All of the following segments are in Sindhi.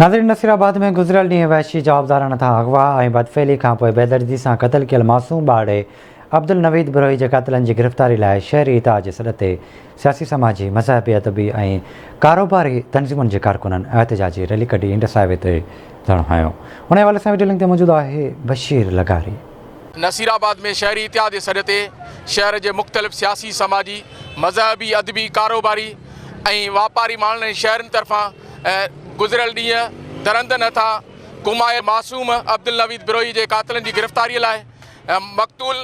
ناظرين نصير آباد ۾ گذريل ڏينهن وحشي جوابدارن هٿان اغوا ۽ بدفعلي کانپوء بيدردي سان قتل ڪيل معصوم ٻارڙي عبدالنويد بروهي جي قاتلن جي گرفتاري لاء شهري اتحاد جي سڏ تي سياسي سماجي مذهبي ادبي ۽ ڪاروباري تنظيمن جي ڪارڪنن احتجاجي ريلي ڪڍي انڊس هاء وي تي ڌرڻو هنيو ان حوالي سان وڊيو لنڪ تي موجود آهي بشير لغاري. نصير آباد ۾ شهري اتحاد جي سڏ تي شهر جي مختلف سياسي سماجي مذهبي ادبي ڪاروباري ۽ واپاري ماڻهن ۽ شهرين طرفان گذريل ڏينهن درندن هٿان ڪومايل معصوم عبدالنويد بروهي جي قاتلن جي گرفتاري لاء مقتول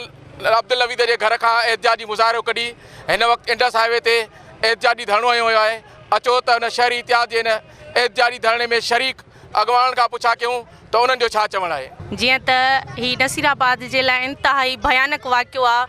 عبدالنويد جي گهر کان احتجاجي مظاهرو ڪڍي هن وقت انڊس هاء وي تي احتجاجي ڌرڻو هنيو ويو آهي اچو ته ان شهري اتحاد جي هن احتجاجي ڌرڻي ۾ شريڪ اڳواڻن کان پڇا ڪيون ته انهن جو ڇا چوڻ آهي. جيئن ته هي نصير آباد جي لاء انتهائي ڀيانڪ واقعو آ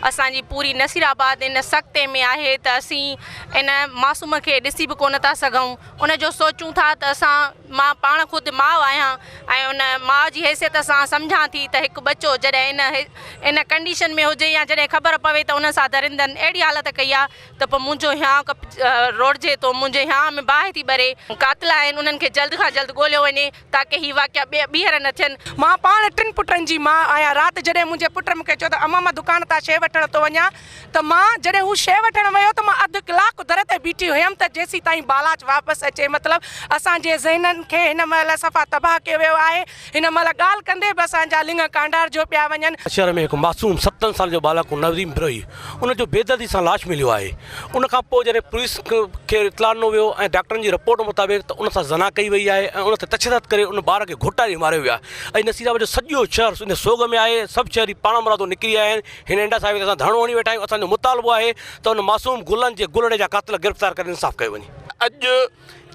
اسان جي پوري نصير آباد ان سڪتي ۾ آهي ته اسين ان معصوم کي ڏسي به ڪونه ٿا سگهون ان جو سوچون ٿا ته اسان مان پاڻ خود ماء آهيان ۽ ان ماء جي حيثيت سان سمجهان ٿي ته هڪ ٻچو جڏهن ان ان ڪنڊيشن ۾ هجي يا جڏهن خبر پوي ته ان سان درندن اهڙي حالت ڪئي آ ته پوء منهنجو هيانء ڪپ روڙجي ٿو منهنجي هيانء ۾ باهه ٿي ٻري. قاتل آهن انهن کي جلد کان جلد ڳوليو وڃي تاڪه هي واقعا ٻيهر نه ٿين. مان پاڻ ٽن پٽن جي ماء آهيان. رات جڏهن منهنجي پٽ مون کي چيو ته امان مان دڪان تان شيء وٺڻ ٿو وڃان ته مان جڏهن هو شيء وٺڻ ويو ته مان اڌ ڪلاڪ در تي بيٺي هيم ته جيسيتائين بالاچ واپس اچي مطلب اسان جي ذهنن کي هن مهل صفا تباهه ڪيو ويو آهي. هن مهل ڳالهه ڪندي به اسان جا لڱ ڪانڊارجيو پيا وڃن. شهر ۾ هڪ معصوم ستن سالن جو ٻالڪ نويم بروهي ان جو بيدردي سان لاش مليو آهي ان کان پوء جڏهن پوليس کي اطلاع ڏنو ويو ۽ ڊاڪٽرن جي رپورٽ مطابق ته ان سان زنا ڪئي وئي آهي ۽ ان تي تشدد ڪري ان ٻار کي گهوٽا ڏئي ماريو ويو آهي اڄ نصير آباد جو سڄو شهر ان سوڳ ۾ آهي سڀ شهري پاڻ مرادو نڪري آيا آهن هن انڊس هاء وي تي اسان ڌرڻو هڻي ويٺا آهيون اسان جو مطالبو آهي ته ان معصوم گلن جي گلڙي جا قاتل گرفتار ڪري انصاف ڪيو وڃي. اڄ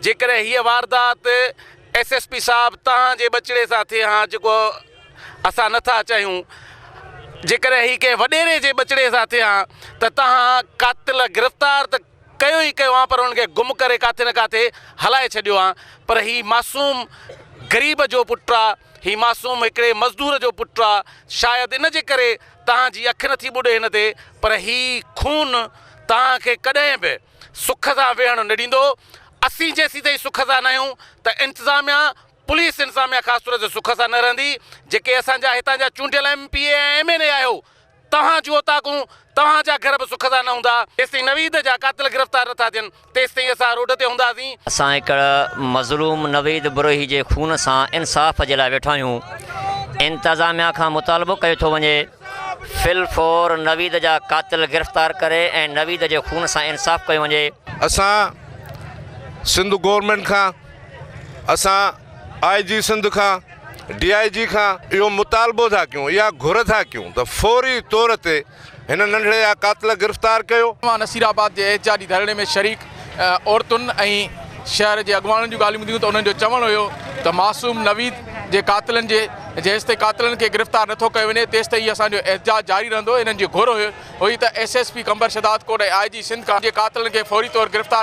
جيڪڏهن هيء واردات ايس ايس پي صاحب توهان جي ٻچڙي سان ٿئي ها جيڪو اسان نه ٿا چاهيون جيڪڏهن هي ڪنهن وڏيري جي ٻچڙي سان ٿئي ها ته توهان قاتل گرفتار ته ڪيو ئي ڪيو ها پر انهن کي گم ڪري ڪاٿي نه ڪاٿي هلائي ڇڏيو ها پر هي معصوم غريب جو پٽ آ هي معصوم هڪڙي مزدور جو پٽ آ شايد ان جي ڪري توهان جي اک نٿي ٻڏي هن تي پر هي خون توهان کي ڪڏهن به سک سان ويهڻ نه ڏيندو اسين جيسيتائين سک سان نه آهيون ته انتظاميا پوليس انتظاميا خاص طور تي سک سان نه رهندي، جيڪي اسان جا هتان جا چونڊيل ايم پي اي ۽ ايم اين اي آهيو، توهان جون اوطاقون، توهان جا گهر به سک سان نه هوندا، جيستائين نويد جا قاتل گرفتار نه ٿا ٿين، تيستائين اسان روڊ تي هونداسين. اسان هڪڙ مظلوم نويد بروهي جي خون سان انصاف جي لاء ويٺا آهيون، انتظاميا کان مطالبو ڪيو ٿو وڃي في الفور نويد جا قاتل گرفتار ڪري ۽ نويد جي خون سان انصاف ڪيو وڃي. اسان سنڌ گورنمينٽ کان اسان آء جي سنڌ کان ڊي I جي کان اهو مطالبو ٿا ڪيون اها گهر ٿا ڪيون ته فوري طور تي هن ننڍڙي جا قاتل گرفتار ڪيو. اوهان نصير آباد جي احتجاجي ڌرڻي ۾ شريڪ عورتن ۽ شهر جي اڳواڻن جون ڳالهيون ٻڌيون ته انهن جو چوڻ هيو ته معصوم نويد جي قاتلن جي جيستائين قاتلن کي گرفتار نٿو ڪيو وڃي تيستائين اسان جو احتجاج جاري رهندو. انهن جي گهر هئي ته S S P Qambar Shahdadkot ۽ I G Sindh کان جي قاتلن کي فوري طور گرفتار.